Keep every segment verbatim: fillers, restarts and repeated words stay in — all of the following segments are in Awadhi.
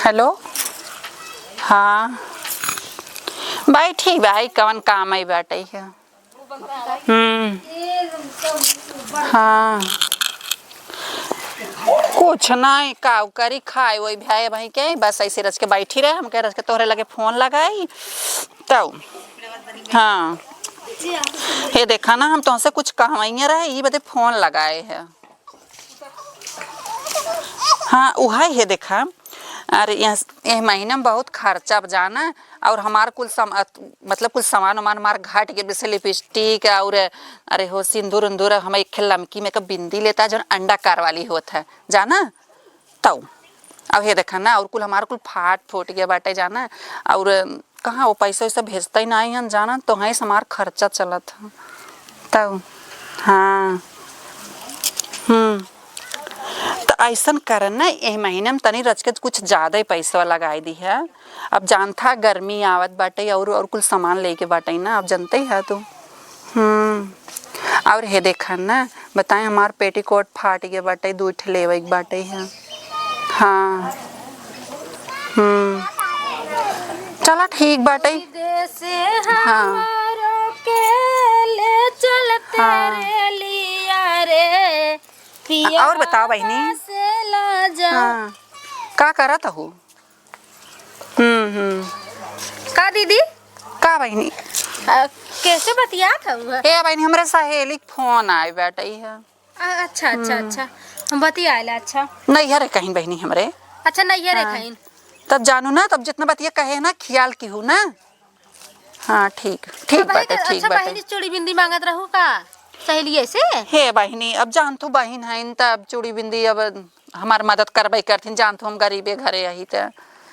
हेलो। हाँ, बैठी बाई, कवन काम आई बाटे है? हम्म। हाँ, कुछ नहीं, काउ करी, खाए वही भाई भाई के, बस ऐसे रच के बैठी रहे। हम कह रच के तोहरे लगे फोन लगाई, तब। हाँ, ये देखा ना, हम तुमसे कुछ कहवाइए रहे, ये बदे फोन लगाए है। हाँ, उहै है, देखा, अरे, यह, यह महीना में बहुत खर्चा अब जाना, और हमार कुल सम-, अत-, मतलब, कुल सामान उमान हमार घट गए, जैसे लिपस्टिक और, अरे हो, सिंदूर उंदूर, हम एक लमकी में का बिंदी लेता, जौन अंडाकार वाली होत है, जाना, तौ। अब हे देखा ना, और कुल हमार कुल फाट फूट गया बाटे, जाना, और कहाँ वो पैसा वैसा भेजता ही ना आई हन, जाना, तो है हमार खर्चा चलत है। तब, हाँ, हम्म, तो ऐसन करन ना, यही महीने में तनी रच के कुछ ज्यादा ही पैसा लगाई दी है। अब जानता, गर्मी आवत बाटे और, और कुल सामान लेके बाटे ना, अब जानते ही है तू। हम्म, और हे देखा ना, बताए, हमार पेटीकोट फाट गए बाटे, दू ठे लेवे के बाटे है। हाँ। हम्म। चला, ठीक बाटे। विदेश से हाँ। हमारो के ले चलते हाँ। रेलिया रे, पिया और बताओ बहिनी। से ला जा। हाँ। का करत हो? हम्म, हम्म। का दीदी? का बहिनी? अ, कैसे बतियात हऊ? ए बहिनी, हमरे सहेली के फोन आए बाटे है। अ, अच्छा, अच्छा, हम्म। अच्छा। हम बतियाइला, अच्छा। नैहरे कहीं बहिनी हमरे। अच्छा, नैहरे हाँ। कहीं। तब जानू ना, तब जितना बतिया कहे ना, ख्याल की हूँ ना। हाँ, ठीक, ठीक अब बहिनी, बाटे, ठीक अच्छा, बाटे। बहिनी चूड़ी बिंदी मांगत रहू का सहेलिये से? हे बहिनी, अब जान तू बहिन हईन, त अब चूड़ी बिंदी अब हमार मदद करबे करथिन, जान तू हम गरीबे घरे अही त।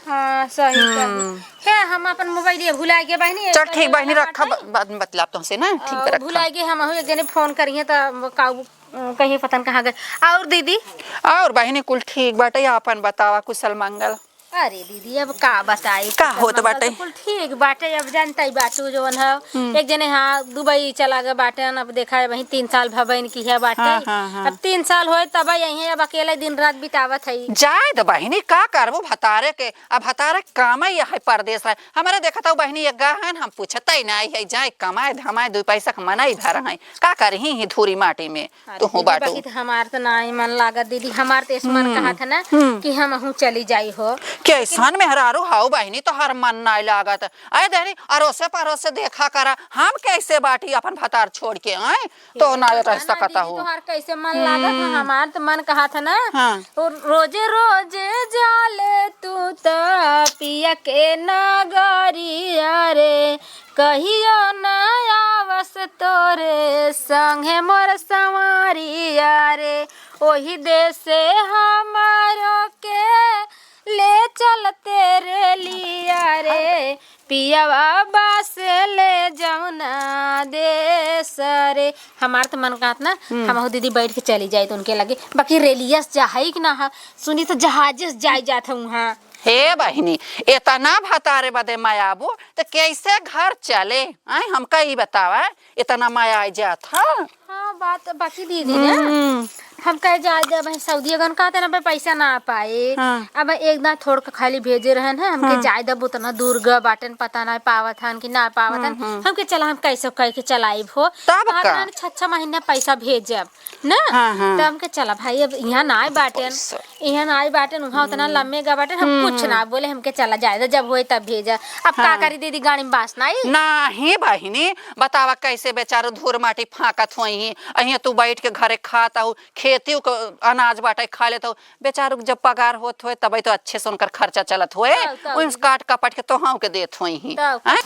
हाँ, सही हम्म। कही। हे, हम अपन मोबाइल ये भुला गए बहिनी, चल, एक ठीक बहिनी, बात रखा, है। ब-, बाद में बतलाब तुमसे ना, ठीक अ, बा, रखा। भुला गए, हम अहू एक जने फोन करिए त वो का, अ, कहिए पता न कहाँ गए। और दीदी? और बहिनी कुल ठीक बाटे, आपन बतावा कुशल मंगल। अरे दीदी, अब का बताई, का कुशल होत मंगल बाटे? तो कुल ठीक बाटे। अब जानता ही बाटू जवन है, हम्म। एक जने हाँ दुबई चला गए बाटे, अब देखा है वहीं तीन साल भबैन की है बाटे। हाँ, हाँ, हाँ। अब तीन साल होए तब यहीं अब अकेले दिन रात बितावत है। जाए द बहिनी, का करबू भतारे के, अब भतारे के काम ही है परदेस है। हमरे देखत हऊ बहिनी एक गहन हम पूछते ही नहीं है, जाए कमाए धमाए दू पैसा के मनई भर है, का करही ही धूरी माटी में। अरे तुहू दीदी, बाटू। बाकी त हमार त नाई मन लागत दीदी, हमार त ऐसे मन हम्म, कहत है ना हम्म। कि हमहू चली जाई हो। कैसन मेहरारू हाउ बहिनी, तोहार मन नाई लागत। अरे देहरी, अरोसे परोसे देखा करा, हम कैसे बाटी अपन भतार छोड़ के, आए? तो हे ना रह भगवान, सकत दीदी, हो। तोहार कैसे मन लागत है? हम्म। हमार त मन कहत है ना, हाँ। और रोजे रोजे जाले तू त पिया के नगरिया रे, कहियो न आवस तोरे संगे मोर संवरिया रे, ओही देश से हमारो के ले चलते रेलिया रे, पियवा बस ले जौना देश रे। हमार त मन कहत ना, हम्म। हमहू दीदी बैठ के चली जाई त उनके लगे, बाकी रेलिया से जाई कि ना, सुनी त जहाजे से जाई जात है उहाँ। हे बहिनी, इतना भतारे बदे मयाबू त कैसे घर चले? आय, हमका ई बतावा, इतना मया आई जात ह? हाँ, बात बाकी दीदी ना, हम्म। हम कहे जाए दे, अब सऊदी अगन कहते ना, भाई पैसा ना पाए। हाँ। अब एक दाँय थोड़ के खाली भेजे रहन है, हमके हाँ। जाए दे, उतना दूर ग बाटन, पता ना पावत हन कि ना पावत हन। हम्म, हम्म। हमके चला, हम कैसे कह के चलाइब हो। तब तोहार का? नानी छह छह महीना पैसा भेजब। ना? हाँ, हाँ। त हमके चला भाई, अब इहाँ ना आए बाटेन, पैसा। इहाँ ना आए बाटेन, उहाँ उतना हम्म। लम्बे गा बाटेन, हम हम्म, कुछ हम्म। ना बोले, हमके चला जाए दे, जब होए तब भेजा। अब का हाँ। करी दीदी, गाड़ी में बास ना आई? नाही बहिनी, बतावा कैसे बेचारू धूर माटी फाँकत होइहीं, अहियाँ तू बैठ के घरे खात हऊ, खेतियो क अनाज बाटे खा लेत हऊ, बेचारू क जब पगार होत होए तबे तो अच्छे से उनकर खर्चा चलत होए, तब, तब। ओहिम से काट कपट के तोहऊ के देत होइहीं। तब। हैं?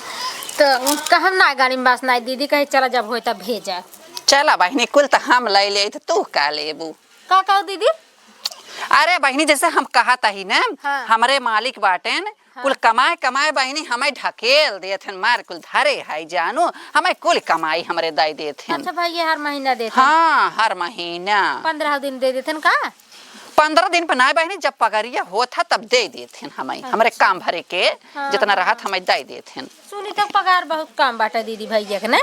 त कहम ना गाड़ी में बास ना आई, दीदी कहे चला जब होए तब भेजा। चला बहिनी, कुल त हम लइ लेई, त तू का लेबू? का कहू दीदी? अरे बहिनी, जैसे हम कहत ही ना, हाँ। हमरे मालिक बाटेन, हाँ। कुल कमाए कमाए बहिनी हमें ढकेल देत हन, मार कुल धरे है जानू, हमें कुल कमाई हमरे दइ देत हन। अच्छा भैया, हर महीना देत हन? हाँ, हर महीना। पन्द्रह दिन दे देत हन का? पन्द्रह दिन पर ना बहिनी, जब पगरिया होत है तब दे देत हन हमें, अच्छा। हमरे काम भरे के हाँ, जितना हाँ, रहत हाँ। हमें दइ देत हन। सुनी त पगार बहुत कम बाटे दीदी भैया के ना?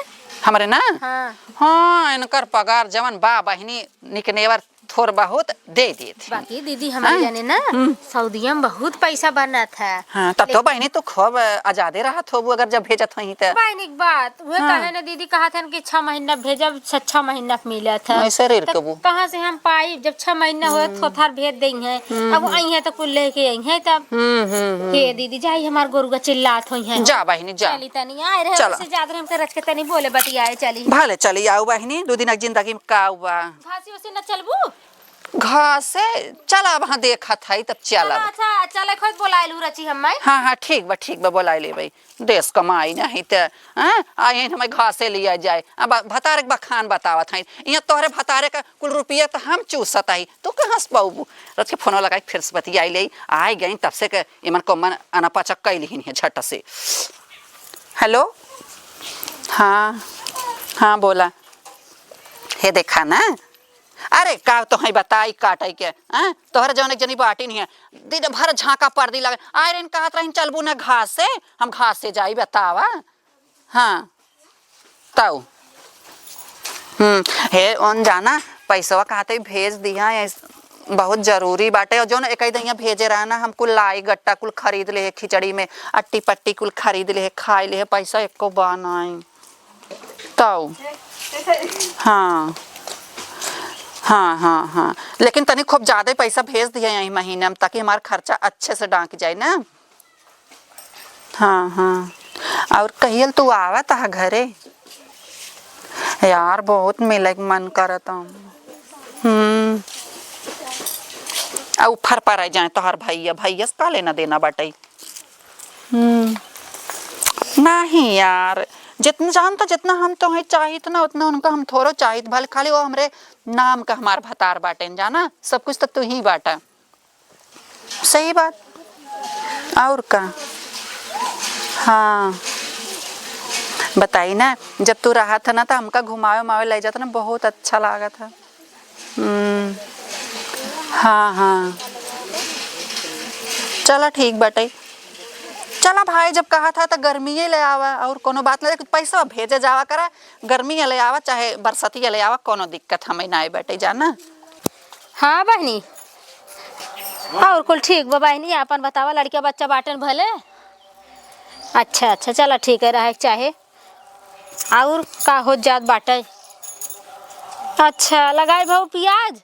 हमरे ना? हाँ। हाँ, इनकर पगार जवन बा बहिनी, निकनेवर थोर बहुत दे देत ही। बाकी दीदी, हमारे हाँ। जाने ना, हम्म। सऊदिया में बहुत पैसा बनत है। हाँ, तब तो लेकिन बहिनी तू खूब आजादे रहत होबू, अगर जब भेजत होई त। बहिनी के बात, उहे हाँ। कहे ना दीदी, कहत हन कि छह महीना भेजब, छह, छह महीना के मिलत है। ऐसे रेर तब कबू। कहाँ से हम पाई, जब छह महीना होए, हम्म। थोथार भेज देई हैं। हम्म, अब हम्म। आई हैं तो कुल लेके आई हैं तब। हम्म, हम्म, हम्म। हे दीदी, जाई हमार गोरुआ चिल्लात होई हैं। जा बहिनी, जा। चली तनी, आए रहे, चला। वैसे जात रहे, हमके रच के तनी बोले बतियाए चली। भले चली आऊ बहिनी, दू दिन के जिंदगी में का हुआ। घासी उसी न चलबू? घासे? चला, अब हाँ देखत हई, तब चला। चला, अच्छा, चले खुद बोलाए लू रची हम मैं। हाँ, हाँ, ठीक बा, ठीक बा, बोलाए लेबे। देश कमाई नहीं त, हाँ, आई हमें घासे लिया जाए। अब भतारे के बखान बतावत हई। यहाँ तोहरे भतारे का कुल रुपया त हम चूसत हई, तू कहाँ से पाउबू? रच के फोनो लगाई, फिर से बतियाई ले। आई गई तब से के इमन को मन अनापाचा कैली ही नहीं है झट से। हेलो, हाँ, हाँ, बोला। हे देखा ना, अरे का तोहई बताई काटई के, हैं? तोहरे जौन एक जनी बाटी नहीं है, दिन भर झांका पर्दी लगे। आए रहिन कहत रहिन चलबू न घासे, हम घासे जाई बतावा। हाँ, तऊ। हम्म, हे ओन जाना, पैसवा कहते भेज दिया, ये बहुत जरूरी बाटे। और जौन एक दइया भेजे रहा ना, हम कुल लाई गट्टा कुल खरीद ले है, खिचड़ी में अट्टी पट्टी कुल खरीद ले है, खाई ले है, पैसा एको बा नाई। तऊ। हाँ। हाँ, हाँ, हाँ। लेकिन तनी खूब ज्यादा पैसा भेज दिया यही महीना में, ताकि हमार खर्चा अच्छे से डांक जाए ना। हाँ, हाँ। और कहियल तू आवत ह घरे? यार, बहुत मिले के मन करत ह। हम्म। आ ऊपर पर आ जाए तोहर भैया, भैया से का लेना देना बाटे? हम्म। नहीं यार, जितना जानता, जितना हम तोहे चाहित ना, उतना उनका हम थोड़ो चाहित। भले खाली वो हमरे नाम का हमार भतार बाटेन, जाना, सब कुछ तो तू ही बाटा। सही बात, और का। हाँ, बताई ना, जब तू रहत है ना, तो हमका घुमावे उमावे ले जात ना, बहुत अच्छा लागत है। हम्म, हाँ, हाँ। चला, ठीक बाटे। चला भाई, जब कहा था, तो गर्मिये ले आवा, और कोनो बात ना, लेकिन पैसा भेजे जावा करा, गर्मिये ले आवा, चाहे बरसतिये ले आवा, कोनो दिक्कत हमें ना आए बाटे, जाना। हाँ बहिनी, और कुल ठीक बा बहिनी, आपन बतावा, लड़का बच्चा बाटेन भले? अच्छा, अच्छा, चला, ठीक है, रहे के चाहे। और का होत जात बाटे? अच्छा, लगाई भाऊ पियाज?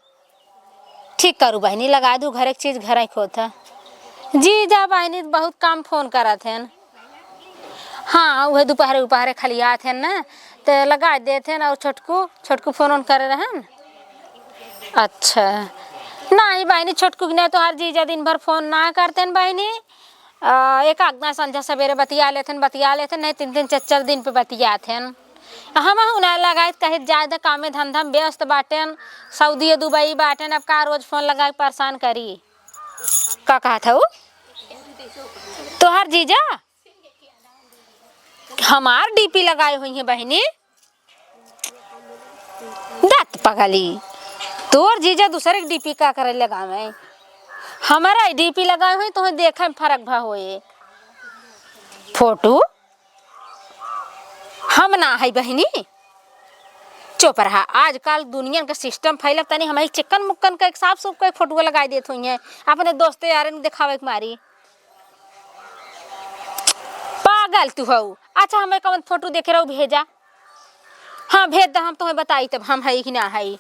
ठीक करू बहिनी, लगाई दू, घरे के चीज घरे के होत है। जीजा बहिनी बहुत कम फोन करत हैं। हाँ, उहे दुपहरे उपहरे खलियात हैं ना, तो लगाई देत हैं। और छोटकू, छोटकू फोन ओन करे रहन? अच्छा, नहीं बहिनी, छोटकू के नहीं, तोहार जीजा दिन भर फोन ना करते हैं बहिनी। आ, एक आध ना संझा सवेरे बतिया लेथन, बतिया लेथन, नहीं तीन तीन चार चार दिन पे बतियात हन। हमहू ना लगाइत, कहे ज्यादा कामे धंधा में व्यस्त बाटेन, सऊदी दुबई बाटेन, अब का रोज फोन लगाए परेशान करी। का कहत हऊ? तोहार जीजा हमार डीपी लगाए हुई हैं बहिनी। दत पगली, तोर जीजा दूसरे के डीपी का करे लगावे? हमारा डीपी लगाए हुई, तोहे देखे में फर्क भा होए। फोटो हम ना है बहिनी। चुप रहा, आजकल दुनिया का सिस्टम फैलब तनी, हम चिकन मुक्कन का एक साफ सूफ का एक फोटो लगाई देत हुई हैं अपने दोस्त यारन के दिखावे के मारी। पागल तू हऊ। अच्छा, हमें कौन फोटो देखे रहू, भेजा। हाँ, भेज द, हम तोहे बताई तब हम हई कि ना हई।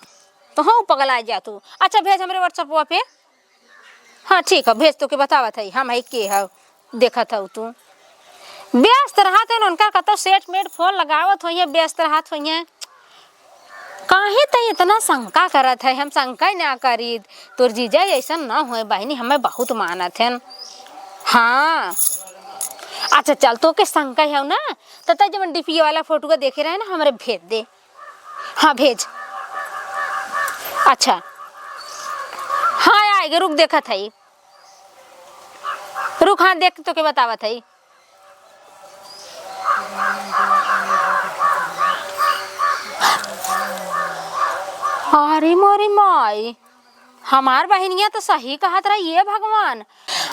तो हाँ, पगला जा तू। अच्छा, भेज हमरे WhatsApp पे। हाँ, ठीक है, भेज, तोके बतावत हई हम हई के हऊ, देखत हऊ तू। व्यस्त रहत हैं, उनका कतो सेट मेट फोन लगावत होइए, व्यस्त रहत होइए। काहे तैं इतना शंका करत है? हम शंका ही ना करी। तोर जीजा ऐसन ना होए बहिनी, हमें बहुत मानत हैं। हाँ, अच्छा चल, तोके शंका है ना, तो तैं जब डीपी वाला फोटो देखे रहे ना, हमरे भेज दे। हाँ, भेज। अच्छा, हाँ, आएगे, रुक, देखत है, रुक, हाँ, देख, तोके बतावत है। अरे मोरी माई, हमार बहिनिया तो सही कहत रही, ये भगवान।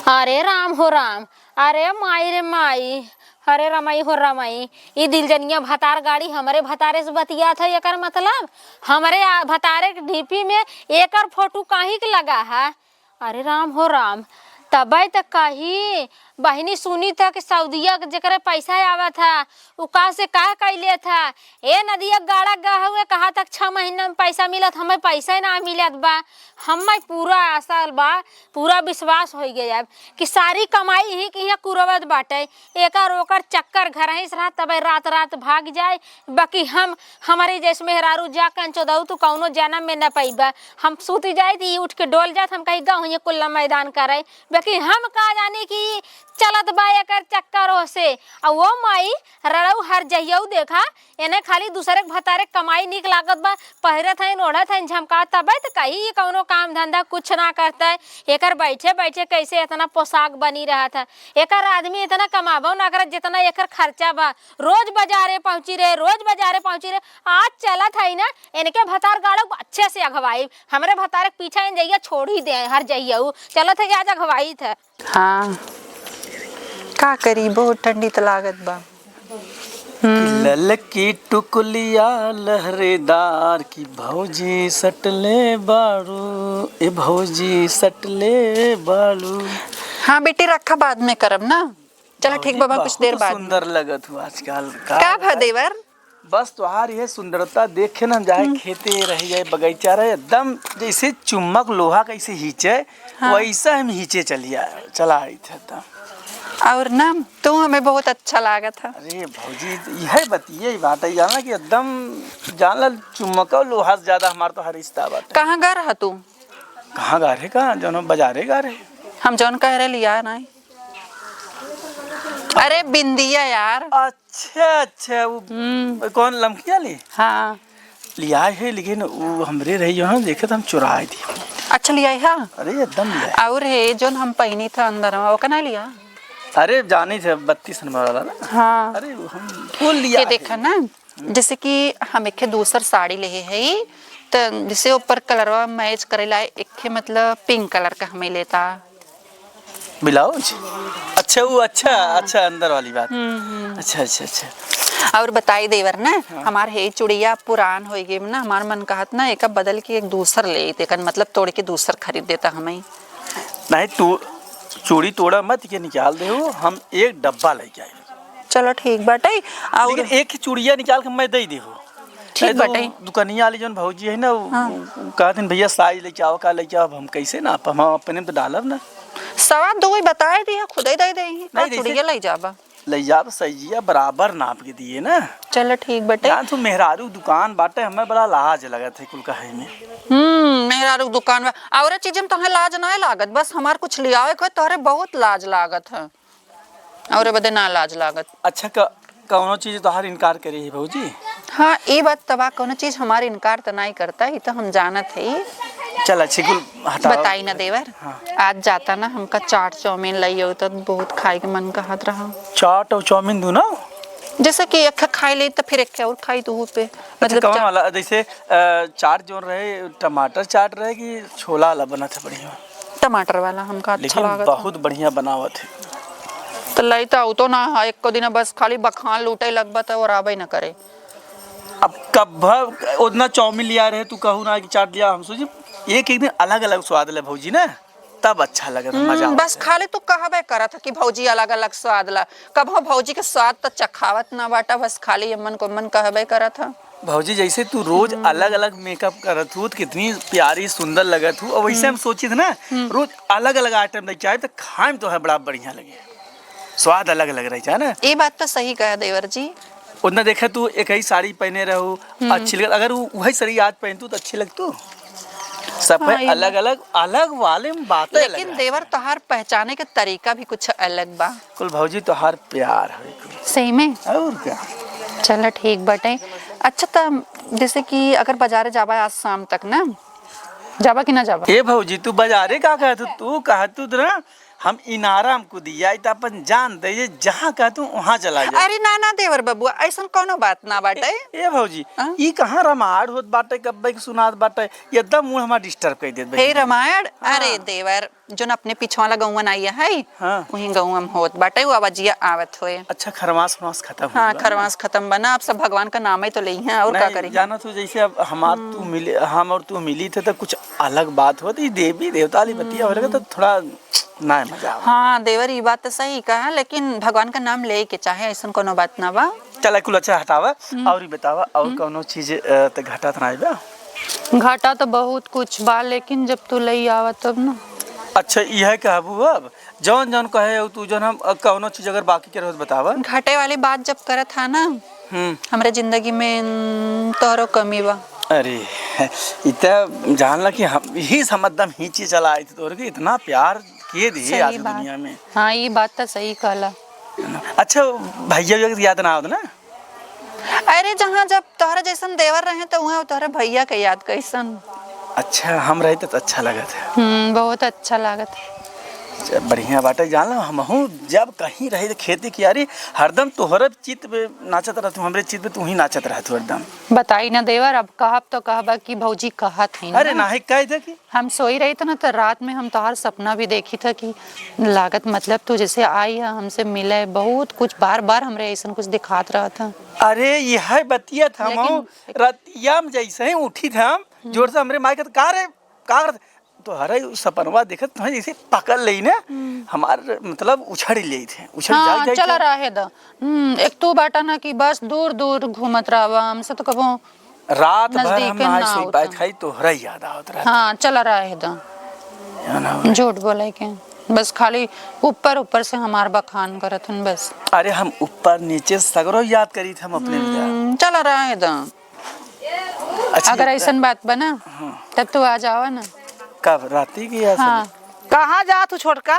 अरे राम हो राम, अरे माई रे माई, अरे रमाई हो रमाई, ई दिलजनिया भतार गाड़ी हमरे भतारे से बतियात है, एकर मतलब हमरे आ-, भतारे के डीपी में एकर फोटो काहे के लगा है? अरे राम हो राम, तबै त कही बहिनी सुनी था कि सऊदिया के जेकरे पैसा आवत है, उ का से का कइ लेत है? ए नदिया गाड़ा गए हुए, कहा तक छह महीना में पैसा मिलत, हमें पैसा ना मिलत बा। हमें पूरा आशा बा, पूरा विश्वास होइ गया अब कि सारी कमाई ही कि यहाँ कुरवत बाटे, एकर ओकर चक्कर घर ही से रहा, तबे रात रात भाग जाए। बाकी हम, हमारे जैसे मेहरारू जा कंचो दऊ, तू कौनो जन्म में न पइबा। हम सूत जाए, तो ई उठ के डोल जात, हम कही गाँव ये कुल्ला मैदान करे। बाकी हम का जानी कि चलत बा एकर चक्कर ओसे। आ वो माई रड़ऊ हर जहियऊ देखा, एने खाली दूसरे के भतारे के कमाई नीक लागत बा, पहिरत हइन, ओढ़त हइन, झमकात, तबे त कही ई कौनो काम धंधा कुछ ना करता है। एकर बैठे बैठे कैसे इतना पोशाक बनी रहत है, एकर आदमी इतना कमाबो ना करत जितना एकर खर्चा बा। रोज बाजारे पहुँची रहे, रोज बाजारे पहुँची रहे। आज चलत है ना, इनके भतार गाड़ो अच्छे से अगवाई, हमरे भतारे के पीछे इन जइया छोड़ ही दे, हर जइया उ चलत है आज अगवाई थे। हाँ, का करी, बहुत ठंडी त लागत बा। हम्म। ललकी टुकुलिया लहरेदार की भौजी सटले बाड़ू, ए भौजी सटले बाड़ू। हाँ बेटी, रखा, बाद में करब ना। चला ठीक भौजी, बा, कुछ देर बहुत बाद में। सुंदर लगत हो आजकल। का का भा बताई? देवर? बस तोहार ये सुंदरता देखे ना, चाहे हम्म। खेते रह जाए, बगीचा रहे, एकदम जैसे चुम्बक लोहा कैसे खींचे, हाँ। वैसा हम खींचे चलिया, चला आई थे एकदम। और ना, तू हमें बहुत अच्छा लागत है। अरे भौजी, यह बतिये बात है, जाना कि एकदम, जान ला, चुम्बक और लोहा से ज्यादा हमार तो हर रिश्ता बात है। कहाँ गा रहा तू? कहाँ गा रहे, कहाँ, जौन बाजारे गा रहे। हम जौन कह रहे लिया नहीं। अरे बिंदिया यार। अच्छा, अच्छा, वो हम्म। कौन लमकिया ली? हाँ। लिया है, लेकिन वो हमरे रही जो ना, देखे तो हम चुराए दिए। अच्छा, लिया है? हाँ। अरे, एकदम लिया है। और है, जोन हम पहनी था अंदर में, वो का ना लिया? अरे, जानी थे, बत्तीस नंबर वाला ना? हाँ। अरे, वो हम, वो लिया ये है। देखा ना, जैसे कि हम एक दूसर साड़ी लेहे है, त जैसे ऊपर कलरवा मैच करे ला, एक, मतलब, पिंक कलर का हमें लेता। ब्लाउज? अच्छा, वो अच्छा, हाँ। अच्छा, अंदर वाली बात। हम्म, हम्म। अच्छा, अच्छा, अच्छा। और बताई देवर ना, हाँ। हमार हे चुड़िया पुरान होइ गई ना, हमार मन कहत ना, एका बदल के एक दूसर ले, तेकन मतलब तोड़ के दूसर खरीद देता हमें। नहीं, तू चूड़ी तोड़ा मत, के निकाल दे हो, हम एक डब्बा लेके आए। चलो ठीक बाटे। और लेकिन एक ही चूड़िया निकाल के मैं दे दे हो। ठीक नहीं तो बाटे। दुकनिया वाली जौन भौजी है ना, वो, हाँ। वो कहत हन, "भैया साइज लेके आओ, का लेके आओ?" अब हम कैसे ना, अब हम अपने में तो डालब ना। सवा दो ही बताए दिया, खुदे दे दे, का नहीं, जैसे चुड़िया ले जाबा? ले जाब, साइजिया बराबर नाप के दिए ना। चलो ठीक बाटे। जान तू मेहरारू दुकान बाटे, हमें बड़ा लाज लगत है कुल कहे में। हम्म, मेहरारू दुकान में और चीज में तोहे लाज ना लागत, बस हमार कुछ लियावे के होए, तोहरे बहुत लाज लागत है। और बदे ना लाज लागत। अच्छा, क-, कौनो चीज तोहार इनकार करी है भौजी? हाँ, ई बात तबा, कौनो चीज हमार इनकार त नाई करता, ई तो हम जानत है। चल, अच्छी कुल हटाओ। बताई ना देवर, हाँ। आज जाता ना, हमका चाट चाउमीन लई आओ, तो बहुत खाए के मन कहत रहा। चाट और चाउमीन दूनो? जैसे कि एक खाई ले, तो फिर एक और खाई, तो पे अच्छा, मतलब कौन चा- वाला? जैसे, अ, चाट जो रहे, टमाटर चाट रहे कि छोला वाला बना था बढ़िया? टमाटर वाला हमका अच्छा लेकिन लागत बहुत है। बढ़िया बनावत है। तो लई तो आऊ तो ना है, एको दिन बस खाली बखान लूटे लगबा तो और आबे न करे। अब कब उतना चाउमीन लिया रहे, तू कहू ना कि चाट लिया, हम सोचे एक एक दिन अलग अलग स्वाद ले भौजी ना, तब अच्छा लगत है, हम्म, मजा आवत बस है। खाली तू कहबे करत है कि भौजी अलग अलग स्वाद ला, कबो भौजी के स्वाद तो चखावत ना बाटा, बस खाली एमन को मन कहबे करत है। भौजी, जैसे तू रोज हम्म। अलग-अलग मेकअप करत हू, तो कितनी प्यारी, सुंदर लगत हू। और वैसे हम्म। हम सोचित ना, हम्म। रोज अलग-अलग आइटम लेके आए, तो खाए में तो है बड़ा बढ़िया लगे, स्वाद अलग-अलग रही, है ना? ये बात तो सही कहा देवर जी। उतना देखे तू एक ही साड़ी पहने रहू, हम्म। अच्छी लगत, अगर वो वही साड़ी आज पहनतू तो अच्छी लगतू। सब हाँ, ये अलग-अलग, अलग वाले में बातें अलग लेकिन रहती देवर, हैं। तोहार पहचाने के तरीका भी कुछ अलग बा। कुल भौजी तोहार प्यार है कुल। सही में? और क्या? चला ठीक बाटे। अच्छा, त जैसे कि अगर बाजारे जाबा आज शाम तक ना, जाबा कि ना जाबा? ए भौजी, तू बाजारे का कहत हू? तू कहत हू ना, हम इनारा हमको दिया, ई त अपन जान दे, ये जहाँ कहत हू वहाँ चला जाए। अरे ना, ना देवर बबुआ, ऐसन कौनो बात ना बाटे। ए, ए भौजी, हाँ? ई कहाँ रामायण होत बाटे, कब्बे के सुनात बाटे, एकदम मूड हमार disturb कर देत हे भाई। रामायण, हाँ। अरे देवर, जोन अपने पीछे वाला गौवा ना आइया है, हाँ। वहीं गौवा में होत बाटे, वो आवाजिया आवत होए। अच्छा, खरमास, खरमास खत्म हो हाँ, गया। खरमास खत्म बना, अब सब भगवान का नाम ही तो लेइहैं, और का नहीं, करी? जाना तो जैसे अब हमार तू मिले, हम और तू मिली थे तो कुछ अलग बात होत, ये देवी देवता वाली बतिया हो लगे तो थोड़ा ना मजा आवा। हाँ देवर, ये बात तो सही कहा, लेकिन भगवान का नाम ले के चाहे, ऐसन कोनो बात ना बा। चला, कुल अच्छा हटावा, और ही बतावा, और कौनो चीज, अ, त घाटा त ना बा? घाटा तो बहुत कुछ बा, लेकिन जब तू ले आवा तब ना। अच्छा, यह कहबू अब, जौन जौन कहे हो तू, जौन हम, अ, कौनो चीज अगर बाकी के रहो तो बतावा। घाटे वाली बात जब करत हा ना, हम्म। हमरे जिंदगी में, न, तोहरो कमी बा। अरे, इ त जान ला कि हम ही समझदम ही चीज चला आई थी तोहरे के, इतना प्यार किए दिए सही आज बात। दुनिया में। हाँ, ये बात तो सही कहला। अच्छा, भैया, भैया के याद ना आवत ना? अरे, जहाँ जब तोहरा जैसन देवर रहे तो वहाँ तोहरे भैया के याद कैसन? अच्छा, हम रही तो अच्छा लगत है। हम्म, बहुत अच्छा लागत है। अच्छा, बढ़िया बाटे, जान लो, हमहू जब कहीं रही तो खेती कियारी हरदम तोहरे चित्त पे नाचत रहतू, हमरे चित्त पे तू ही नाचत रहतू हरदम। बताई ना देवर, अब कहब तो कहबा कि भौजी कहत है अरे ना। नाही, कह दे कि हम सोई रही थी ना, तो रात में हम तोहार सपना भी देखी था कि लागत, मतलब, तू जैसे आई है हमसे मिले, बहुत कुछ बार बार हमरे ऐसन कुछ दिखात रहा था। अरे, यह बतिया था, लेकिन हम रतिया में जैसे ही उठी था, हम जोर से हमरे माई के, "का रे, का करत?" तोहरे उ सपनवा देखत, तोहरे जैसे पकड़ लेई ना, हमार, मतलब, उछड़ लेई थे, उछड़ हाँ, जाई, जाई चला थे। रहे द। हम्म, एक तू बाटा ना कि बस दूर दूर घूमत रहबा, हमसे तो कबो रात भर हम नजदीके ना ना सोई होता। पाए थे, तोहरा याद आवत रहत। हाँ, चला रहे द। है ना? झूठ बोले के, बस खाली ऊपर ऊपर से हमार बखान करत हन बस। अरे, हम ऊपर नीचे सगरो याद करी थे हम अपने में। हम्म, चला रहे द। अच्छा, अगर ऐसन बात बा ना, हाँ। तब तू आ जावा ना। कब? राती की या हाँ। सुबह? कहाँ जा तू छोटका?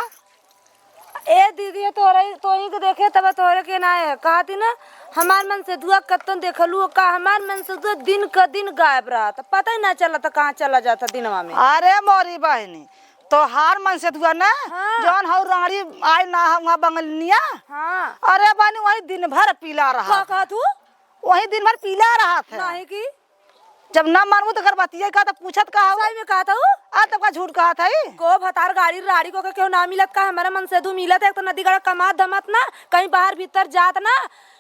ए दीदी, ये तोहरे, तोही के देखे तब तोहरे के ना है। कहा थी ना, हमार मनसेधुआ कत्तन देखलू का, हमार मनसेधुआ दिन क दिन गायब रहत, पता ही ना चलत कहाँ चला जात दिनवा में। अरे मोरी बहिनी, तोहार मनसेधुआ ना, हाँ। जौन हौ राँड़ी आय ना, वहाँ बंगलिया। हाँ। अरे बहिनी, वही दिन भर पीला रहा। का कहा तू? वही दिन भर पीला रहत है। नाही की? जब ना मानबू तो अगर बतिया का तो पूछत का हो? सही में कहत हूँ। आ तब का झूठ कहत है? को भतार गाड़ी राड़ी को के केहू ना मिलत का? हमारे मनसेधू मिलत है, एक तो नदी गड़ा कमात धमात ना, कहीं बाहर भीतर जात ना,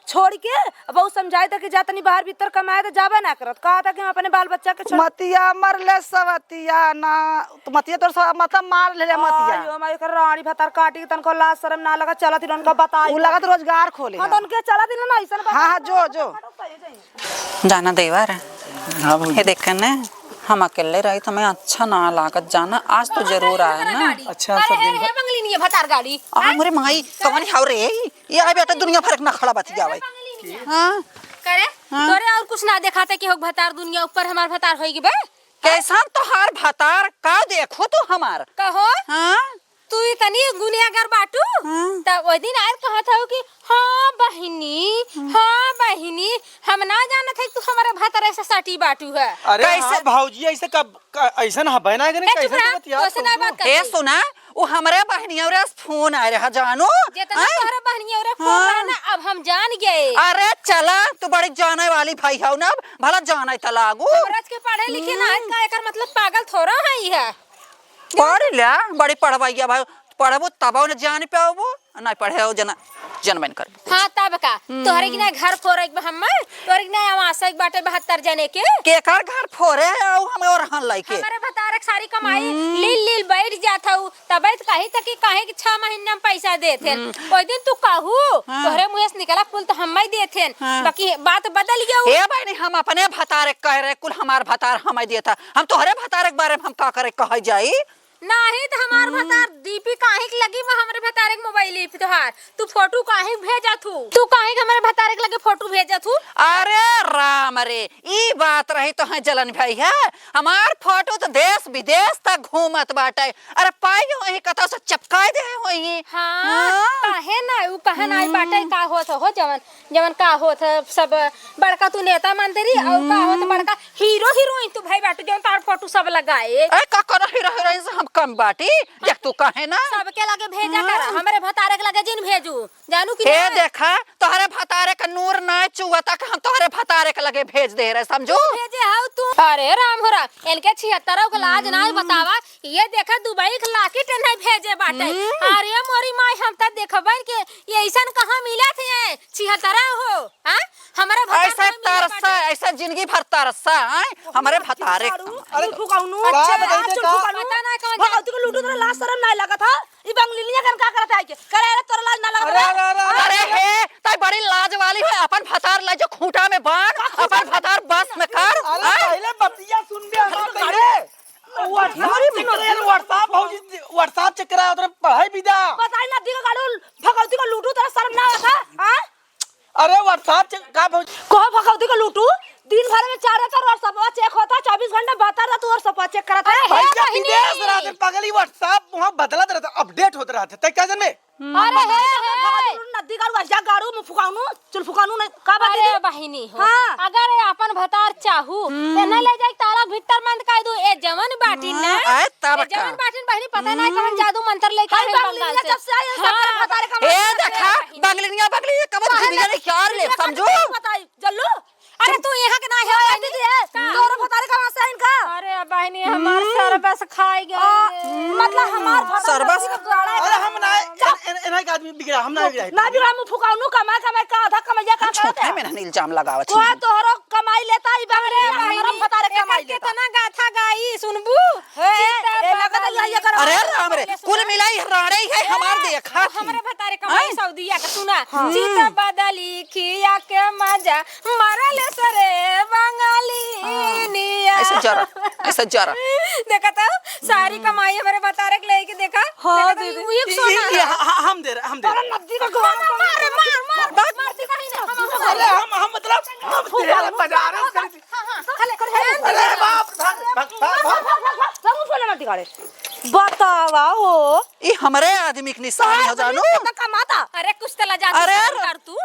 छोड़ के। अब ऊ समझाई था कि जा तनी बाहर भीतर कमाए तो जाबे ना करत, कहा था कि हम अपने बाल बच्चा के छोड़ मतिया मर ले सवतिया ना, तो मतिया तोर स-, मतलब मार ले, ले मतिया। आयो, हमारे एकर राड़ी भतार काटी के तनको लाज शरम ना लगा, चलत ही उनका बताई। उ लगत रोजगार खोले हाँ, तो है। उनके चलत ही ना, ऐसन हाँ, हाँ, जो, जो। जाना देवर, हाँ भौजी। ये देखे ने, हम अकेले रही तो हमें अच्छा ना लागत जाना, आज तो जरूर आया ना। अच्छा, अरे सब हे, दिन हे भर बंगली नहीं है, भतार गाड़ी। आ, हैं? हमरे माई, कवन हाव रे? ये आए बेटा दुनिया भर के नखड़ा बतियावे। हाँ। करे? हाँ। तोरे और कुछ ना देखाते कि हो भतार दुनिया ऊपर हमार भतार होई गिबे? कैसन तोहार भतार? का देखो तू हमार? कहो? हाँ? तू इतनी गुनियागर बाटू? हाँ। त ओ दिन आयल कहत हऊ कि हाँ बहिनी, हाँ बहिनी, हम ना जानत है तू हमारे भतार से सटी बाटू है। अरे कैसे? हाँ भौजी, ऐसे कब, क-, ऐसन हबे ना, ए, चुप कैसे रह, बतिया तोसे ना बात ए, करती। सुना, उ हमरे बहनियौरे से फोन आए रहा, जानू। जितना हैं? तोहरे बहनियौरे फोन हाँ। रहा ना, अब हम जान गए। अरे चला, तू बड़ी जाने वाली भाई हौ ना, भला जाने त लागू। हमरा के पढ़े लिखे ना है, हम्म। का एकर मतलब पागल थोड़ा है ई है। पढ़ ले, बड़ी पढ़वैया भाई, पढ़बू तब न जान पाबू, नहीं पढ़े हो जना, जनबे न करबू। हाँ, तब का? हम्म। तोहरे के ना घर फोरे के बा हम्मे? तोहरे के ना आवास एक बाटे बहत्तर जने के? केकर घर फोरे है, अउ हमें और हन लाइके? हमारे भतार के सारी कमाई हम्म। लील लील बैठ जात हऊ। तबे त कही त कि काहे कि छह महीना में पैसा देत हेन। हम्म। ओइ दिन तू कहू, हाँ। तोहरे मुँहे से निकला कुल त हम्मे देत हेन। हाँ। बाकी बात बदल गया। ए बहिनी, हम अपने भतार के कह रहे, कुल हमार भतार हमें देत है। हम तोहरे भतार के बारे में हम का करे कहे जाई? नाही त हमार हम्म। भतार डीपी काहे के लगी बा हमरे भतार के मोबाइल पे तोहार? तू फोटो काहे भेजत हू? तू काहे के हमरे भतार के लगे फोटो भेजत हू? अरे राम रे, ई बात रही तो है जलन भाई है। हमार फोटो तो देश विदेश तक घूमत बाटे। अरे पाई होई कतौ से चपकाई दे होई। हाँ, हाँ। काहे ना, ऊ कहे ना आई बाटे, हम्म। का होत हो जवन जवन का होत है सब बड़का तू नेता मंत्री और का होत हम्म। बड़का हीरो हीरोइन तू भाई बाटू जौन तार फोटो सब लगाए। ए, का करो हीरो हीरोइन से हम कम बाटी? देख तू कहे ना। सबके लगे भेजा हाँ। कर, हमरे भतारे के लगे जिन भेजू। जानू कि हे ना? देखा, तोहरे भतारे का नूर नाय चुअता कि हम तोहरे भतारे के लगे भेज दे रहे, समझू? तू भेजे हऊ तू। अरे राम हो राम, इनके छिहत्तरों के लाज नाय बतावा। ये देखा, दुबई के लाकिट नहीं भेजे बाटे। हम्म। अरे मोरी माई, हम त देखबन के ये ऐसन कहाँ मिलत है, छिहत्तरा हो, हाँ? हमारे भतार ऐसे कहाँ मिले तरसा, बाटे? ऐसे जिंदगी भर तरसा, हैं? हमरे भतारे सारू, का। अरे, चुलफुकौनू। का अच्छा, बताई दे चुलफुकौनू। का? पता ना कौन भगवती को लूटू, तोरा लाज शरम नाय लागत, हाँ? ई बंगलिनिया कन का करत है के? करे, अरे, तोरा लाज ना लागत, अरे, हाँ? अरे, अरे, अरे। अरे हे, तै बड़ी लाज वाली है, अपन भतार ले जो खूंटा में बांध, का खूंटा अपन में? भतार बस में कर, अरे, हैं? पहले बतिया सुन बे, हम अरे, पहले। WhatsApp हमारी check करे, अरे, WhatsApp भौजी, WhatsApp check करा, तोरा पढ़ाई भी दा। बताई ना, दिखा गाड़ू, भगवती को लूटू, तोरा शरम ना आवत है, हाँ? अरे WhatsApp check का भौजी? कहो भगवती को लूटू, दिन भर में चार चार WhatsApp check होता, चौबीस घंटे बता रहा तू WhatsApp check करत है। अरे हे भैया बहिनी। विदेश रहते पगली, WhatsApp वहाँ बदलत रहता, update होत रहता, तै का जन में? अरे हे, भगवती हे। लूटू नदी गाड़ू, अहिया गाड़ू, मुँह फुकाउनू, चुल फुकाउनू नहीं, का बात अरे है? बहिनी हो, हाँ। अगर ये अपन भतार चाहू, हम्म। तो न ले जाए ताला भीतर बंद कर दू, ए जवन बाटी हाँ, ना, आए तब ए जवन का? बाटी बहिनी पता नहीं कौन हम्म। जादू मंत्र लेके हाय आए बंगाल बंगलिया से। जब से आई है, हाँ। सबके भतारे का ए मंत्र देखा, है। बंगलिया, बंगलिया, कब काहे दुनिया लगा? ने क्या ले, दुनिया समझू? का बताई, जल्लू। अरे तू यहाँ के ना है, अरे बहिनी। दीदी, ए, का? तोहरे भतारे का वहाँ से आइन का? अरे बहिनी, हमार हम्म। सरबस खाई गए। आ, मतलब हमार भतारे सरबस? का गाड़ा अरे हम ना, चुप। इन, इन, इन्हें का आदमी बिगड़ा, हम ना बिगड़ा। ना बिगड़ा, मुँह फुकाउनू, कमाए, कमाए का आधा कमैया का हम करत झूठे है। में ना इल्जाम लगावत कोई छी। तोहरो कमाई लेता, ई बंगलिया, अरे हमारा बहिनी, भतारे एकर कमाई लेता। केतना गाथा गाई, सुनबू? हे, चित्ता ए, लगत बदली है, ये कर अरे राम रे, ये कुल सुना। मिलाई राड़े है हमार ए, देखा थी। हमरे भतारे कमाई हैं? सऊदिया के सुना। हाँ। चित्ता बदली खिया के मजा मरल सरे बंगाली हाँ। निया। ऐसे जरा, ऐसे जरा। देखा तो, सारी हम्म। कमाई हमरे भतारे के लेके देखा। हाँ, देखा तो, दीदी। ये, ये, सोना ये, है। हाँ, हाँ, हम दे रहे, हम दे रहे। अरे नदी का गला मार, मार, मार, मार, मार, मार, मार, मार, मार, अरे हम, हम मतलब, हम दे रहे, बाजार में खरीद हाँ, हाँ, खले, खले, अरे बाप, भाग, भाग, भाग, भाग। सब फूले मत दिखाड़े। बतावा हो। ई हमरे आदमी के निशानी हो जानू। कितना कमाता? अरे कुछ तो लजा अरे शर्म कर तू।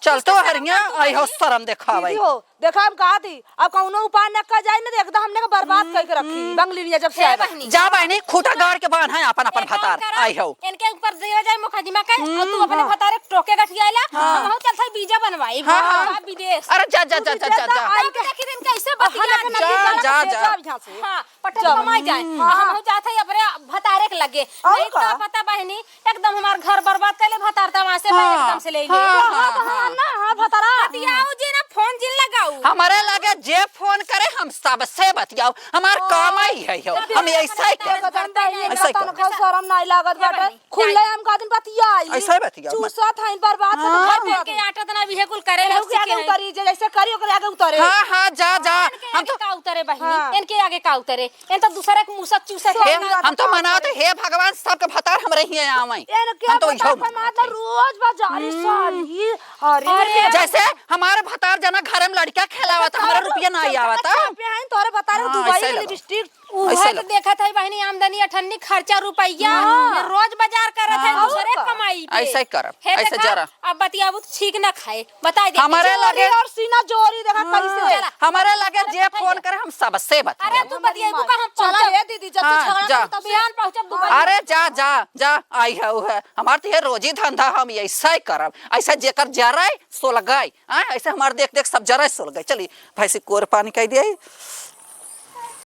चल तो हरिया, आई हो शर्म देखावे। दीदी हो, देखा हम कहा थी, अब कौनो उपाय न कर जाए ना, तो एकदम हमने का बर्बाद हम्म, करके रखी, हम्म। बंगलिनिया जब से हे आए बा। बहिनी। जा बहिनी, खूंटा गाड़ के बांध है अपन, अपन ए, कौन भतार, करा? आई हो। इनके ऊपर दिया जाए मुकदमा के, और तू हम्म, अपने हाँ। भतारे टोके गठियाला, हाँ। हम चलते बीजा बनवाई, हाँ, हाँ। बाप विदेश। अरे जा, जा, तू जा, भी जा, जा, जा, जा। जा। आई तब के देखी दिन कैसे और बतिया हमें जा, जा, जा, जा। जा, जा। हाँ, पटक जा। कमाई जाए। हम्म। हाँ। हम हो जात है अपने भतारे के लगे। और नहीं का? तो पता बहिनी, एकदम हमार घर बर्बाद कर ले भतार, तब वहाँ से हाँ। एकदम से ले ले। हाँ, हाँ, हाँ, हाँ। हाँ, ना, हाँ, भतारा। बतियाओ जी ना, फोन जिन लगाऊ। हमारे लगे जे फोन करे, हम सबसे बतियाओ। हमार हाँ। काम ही है हो। हम ऐसा ही कर। एकदम बहिनी, ऐसा ही एकदम कर। तनखा शरम नहीं लागत ए बाटे। बहिनी, खुले जाए। हम का दिन बतियाई। ऐसा ही बतियाओ। चूसत हैं, बर्बाद हाँ। होत घर हैं। के आटा तना भी है कुल करे केहू के लग आगे सीखे हैं। उतरी, जे जैसे करी ओकरे आगे उतरे। हाँ, हाँ, जा, जा। इनके हम आगे तो का उतरे बहिनी? हाँ। इनके आगे का उतरे? इन तो दूसरे के मुसत चूसत हे, हैं। हम तो मनावत, हे भगवान, सबके भतार हमरे हियाँ आवै। इनके हम तो भतार इहो पर मारत मानत हैं। रोज बाजारी हम्म। सारी। अरे अरे। जैसे हमारे भतार जना घरे में लड़का खेलावत, हमारे रुपया ना आवत। चुपे हैं, तोरे भतार हाँ, दुबई ऐसे में लगा। लिपस्टिक। उहे ऐसे तो लगा। देखत है बहिनी, आमदनी अठन्नी, खर्चा रुपया, हाँ। रोज बाजार करत है हाँ। दूसरे और का? कमाई पे। ऐसे ही करब, हे ऐसे देखा, जरा। अब बतियाबू तो ठीक ना खाए। बताई दे। हमारे चोरी लगे और सीना जोरी देखा हाँ, कैसे। चला। हमारे लगे जे फोन करे हम सबसे बतियाई। अरे तू बतियाई, तू कहाँ चला पहुँचब? ए दीदी, जब तू हाँ, झगड़ा जा। करत तब बयान पहुँचब दुबई। अरे जा, जा, जा, आई है, उ है। हमार तो ये रोजी धंधा, हम ऐसा ही करब। ऐसा जेकर जराई, सोलगाई। हाँ, ऐसे हमार देख, देख सब जराई, सोलगाई। चली, भैंसी कोर पानी कह दिया।